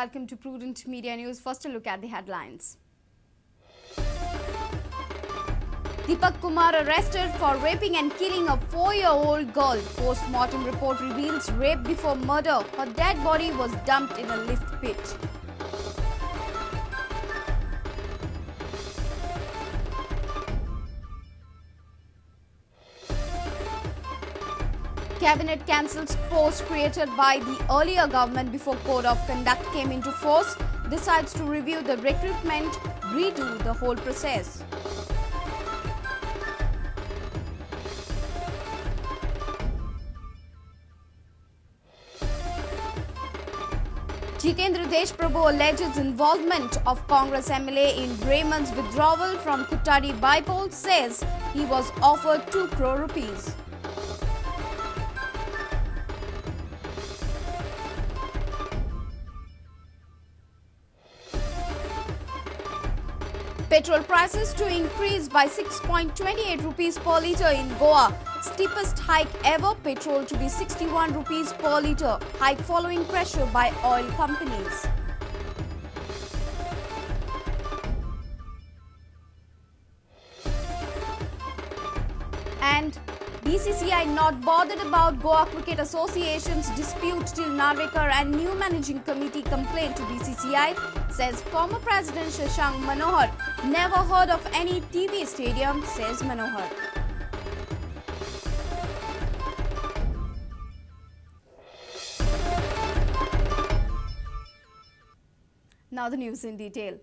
Welcome to Prudent Media News. First, a look at the headlines. Deepak Kumar arrested for raping and killing a 4-year-old girl. Post-mortem report reveals rape before murder. Her dead body was dumped in a lift pit. Cabinet cancels post created by the earlier government before Code of Conduct came into force, decides to review the recruitment, redo the whole process. Jitendra Deshprabhu alleges involvement of Congress MLA in Raymond's withdrawal from Kuttadi bypoll, says he was offered 2 crore rupees. Petrol prices to increase by 6.28 rupees per litre in Goa. Steepest hike ever, petrol to be 61 rupees per litre. Hike following pressure by oil companies. And BCCI not bothered about Goa Cricket Association's dispute till Narvekar and new managing committee complained to BCCI, says former President Shashank Manohar. Never heard of any TV stadium, says Manohar. Now the news in detail.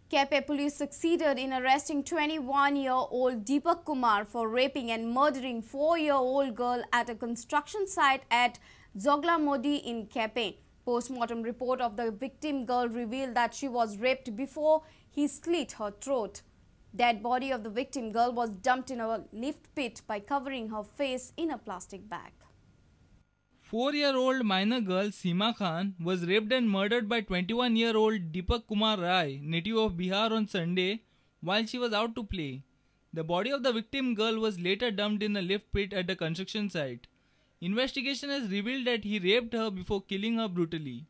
Quepem police succeeded in arresting 21-year-old Deepak Kumar for raping and murdering 4-year-old girl at a construction site at Zoglamodi in Quepem. Postmortem report of the victim girl revealed that she was raped before he slit her throat. Dead body of the victim girl was dumped in a lift pit by covering her face in a plastic bag. 4-year-old minor girl Seema Khan was raped and murdered by 21-year-old Deepak Kumar Rai, native of Bihar, on Sunday while she was out to play. The body of the victim girl was later dumped in a lift pit at the construction site. Investigation has revealed that he raped her before killing her brutally.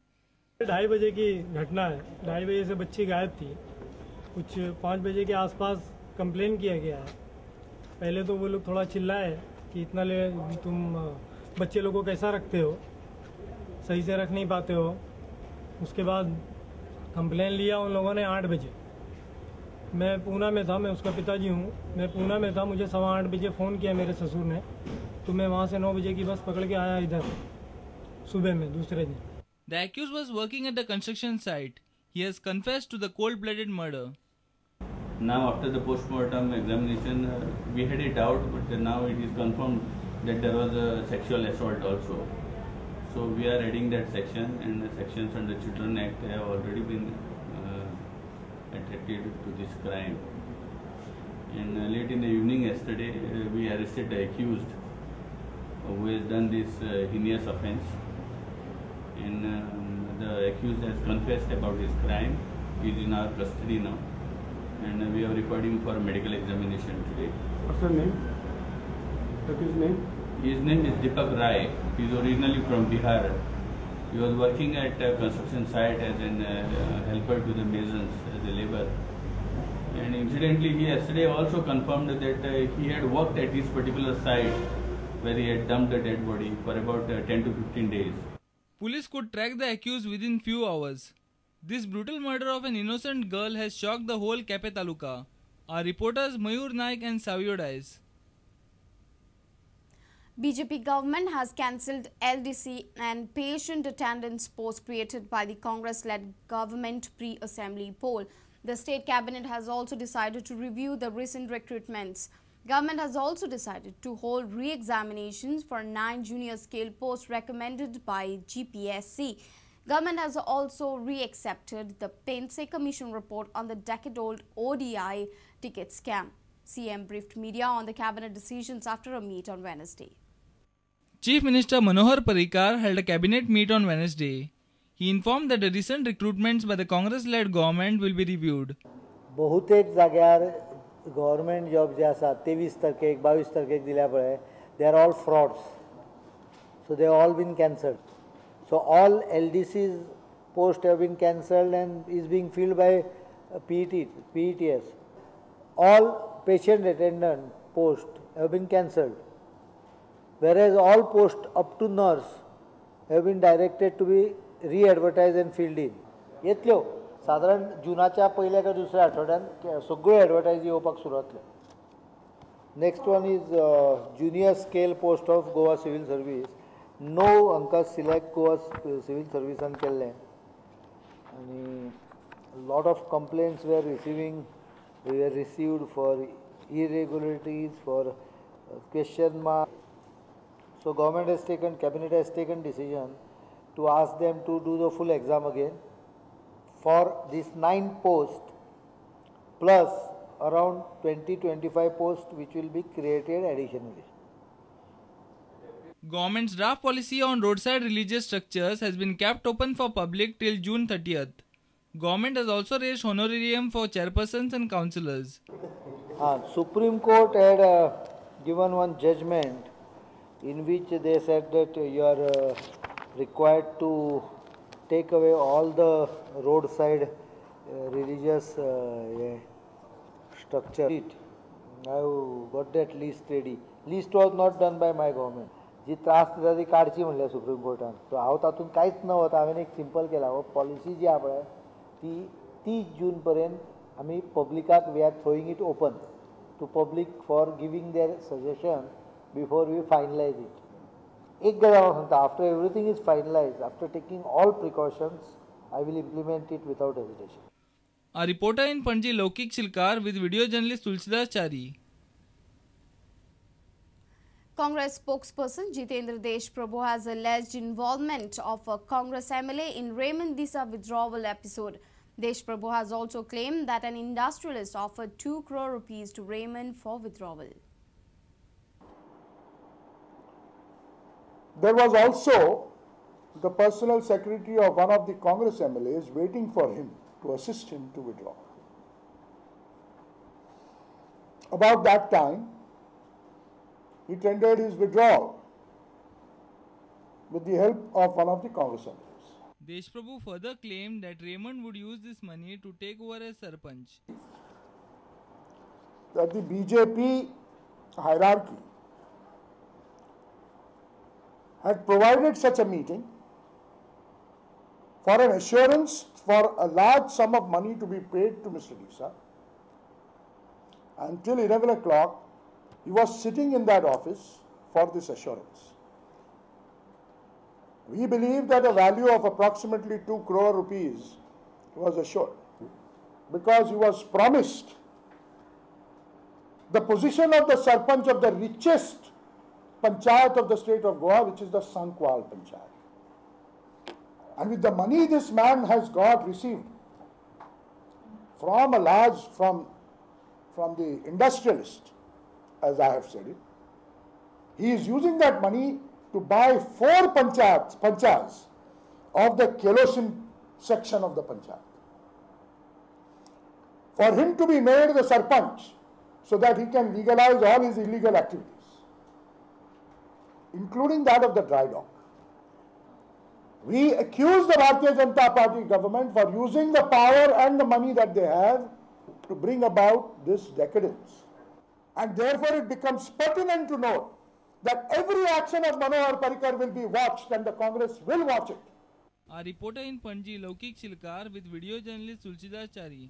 2:30 बजे की घटना है। 2:30 बजे से बच्ची गायब थी। कुछ 5 बजे K आसपास complain किया गया है। पहले तो वो लोग थोड़ा चिल्लाए कि इतना ले तुम बच्चे लोगों को कैसा रखते हो, सही से रख नहीं पाते हो। उसके बाद कंप्लेन लिया उन लोगों ने 8 बजे। मैं पूना में था, मैं उसका पिताजी हूँ। मैं पूना में था, मुझे 8:15 बजे फ़ोन किया मेरे ससुर ने, तो मैं वहाँ से 9 बजे की बस पकड़ के आया इधर सुबह में दूसरे दिन। The accused was working at the construction site. He has confessed to the cold-blooded murder. Now after the post-mortem examination, we had a doubt, but now it is confirmed that there was a sexual assault also. So we are adding that section, and the sections under Children Act have already been attracted to this crime. And late in the evening yesterday, we arrested the accused who has done this heinous offense. And the accused has confessed about his crime. He is in our custody now, and we have referred him for medical examination today. What's her name? His name? His name is Deepak Rai. He is originally from Bihar. He was working at a construction site as an helper to the masons, as a labor. And incidentally, he yesterday also confirmed that he had worked at this particular site where he had dumped the dead body for about 10 to 15 days. Police could track the accused within few hours. This brutal murder of an innocent girl has shocked the whole Quepem Taluka. Our reporters Mayur Naik and Savio Dias. BJP government has cancelled LDC and patient attendance post created by the Congress-led government pre-assembly poll. The state cabinet has also decided to review the recent recruitments. Government has also decided to hold re-examinations for 9 junior scale posts recommended by GPSC. Government has also re-accepted the Pense Commission report on the decade-old ODI ticket scam. CM briefed media on the cabinet decisions after a meet on Wednesday. Chief Minister Manohar Parrikar held a cabinet meet on Wednesday. He informed that the recent recruitments by the Congress-led government will be reviewed. बहुतेक जाग्यार government job जे आसा 23 तारखेक 22 तारखेक दिल्या पळय, they are all frauds. So they all been cancelled. So all LDCs post have been cancelled and is being filled by PETS. All patient attendant post have been cancelled, whereas all posts up to nurse have been directed to be re-advertised and filled in. येतल्यो सादारण जुनाच्या पयल्या काय दुसऱ्या आठवड्यान सगळ्यो advertise येवपाक सुरू जातल्यो. Next one is junior scale post of Goa civil service. 9 हांकां सिलेक्ट गोवा सिवील सर्विसान केल्लें आनी lot of complaints were received for irregularities, for question mark. So government has taken, cabinet has taken decision to ask them to do the full exam again for this 9 posts plus around 20-25 posts which will be created additionally. Government's draft policy on roadside religious structures has been kept open for public till June 30th. Government has also raised honorarium for chairpersons and councillors. Supreme Court had given one judgment in which they said that you are required to take away all the roadside religious structure. I have got that list ready. List was not done by my government. जी त्रास दिता ती काडची म्हणल्या supreme कोर्टान. So हांव तातूंत कांयच न वता हांवें एक सिंपल केला. हो पॉलिसी जी आहा पळय ती 30 जून पर्यंत आमी पब्लिकाक we are throwing it open to public for giving their suggestion before we finalize it. एक गजाल हांव सांगता, after everything is finalize, after taking all precautions, I will implement it without hesitation. A reporter in Panaji, Laukik Shilkar, with video journalist Tulsidas Chari. Congress spokesperson Jitendra Deshprabhu has alleged involvement of a Congress MLA in Raymond Disa withdrawal episode. Deshprabhu has also claimed that an industrialist offered 2 crore rupees to Raymond for withdrawal. There was also the personal secretary of one of the Congress MLAs waiting for him to assist him to withdraw. About that time, he tendered his withdrawal with the help of one of the Congress MLAs. Deshprabhu further claimed that Raymond would use this money to take over as Sarpanch. That the BJP hierarchy had provided such a meeting for an assurance for a large sum of money to be paid to Mr. Disa. Until 11 o'clock, he was sitting in that office for this assurance. We believe that a value of approximately 2 crore rupees was assured because he was promised the position of the Sarpanch of the richest panchayat of the state of Goa, which is the Sankwal Panchayat. And with the money this man has got received from a large, from the industrialist, as I have said it, he is using that money to buy 4 panchayats of the Kelosim section of the panchayat. For him to be made the Sarpanch so that he can legalize all his illegal activities, including that of the dry dock. We accuse the Bharatiya Janata Party government for using the power and the money that they have to bring about this decadence. And therefore it becomes pertinent to note that every action of Manohar Parrikar will be watched and the Congress will watch it. A reporter in Panaji, Laukik Shilkar, with video journalist Tulsidas Chari.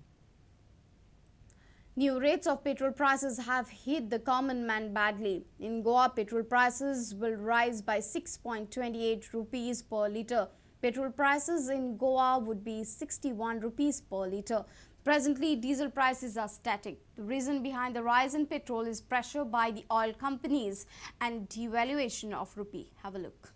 New rates of petrol prices have hit the common man badly. In Goa, petrol prices will rise by 6.28 rupees per litre. Petrol prices in Goa would be 61 rupees per litre. Presently, diesel prices are static. The reason behind the rise in petrol is pressure by the oil companies and devaluation of rupee. Have a look.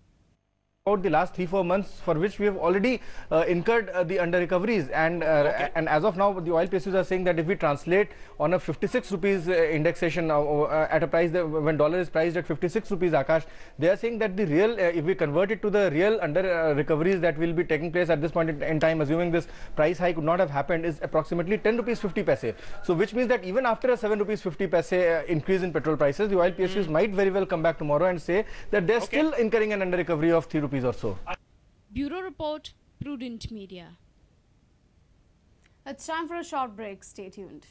About the last 3-4 months, for which we have already incurred the under recoveries, and and as of now the oil PSUs are saying that if we translate on a 56 rupees indexation at a price that when dollar is priced at 56 rupees, Akash, they are saying that the real if we convert it to the real under recoveries that will be taking place at this point in time, assuming this price hike would not have happened, is approximately 10 rupees 50 paise. So which means that even after a 7 rupees 50 paise increase in petrol prices, the oil PSUs might very well come back tomorrow and say that they are still incurring an under recovery of 3 rupees or so. Bureau Report, Prudent Media. It's time for a short break. Stay tuned.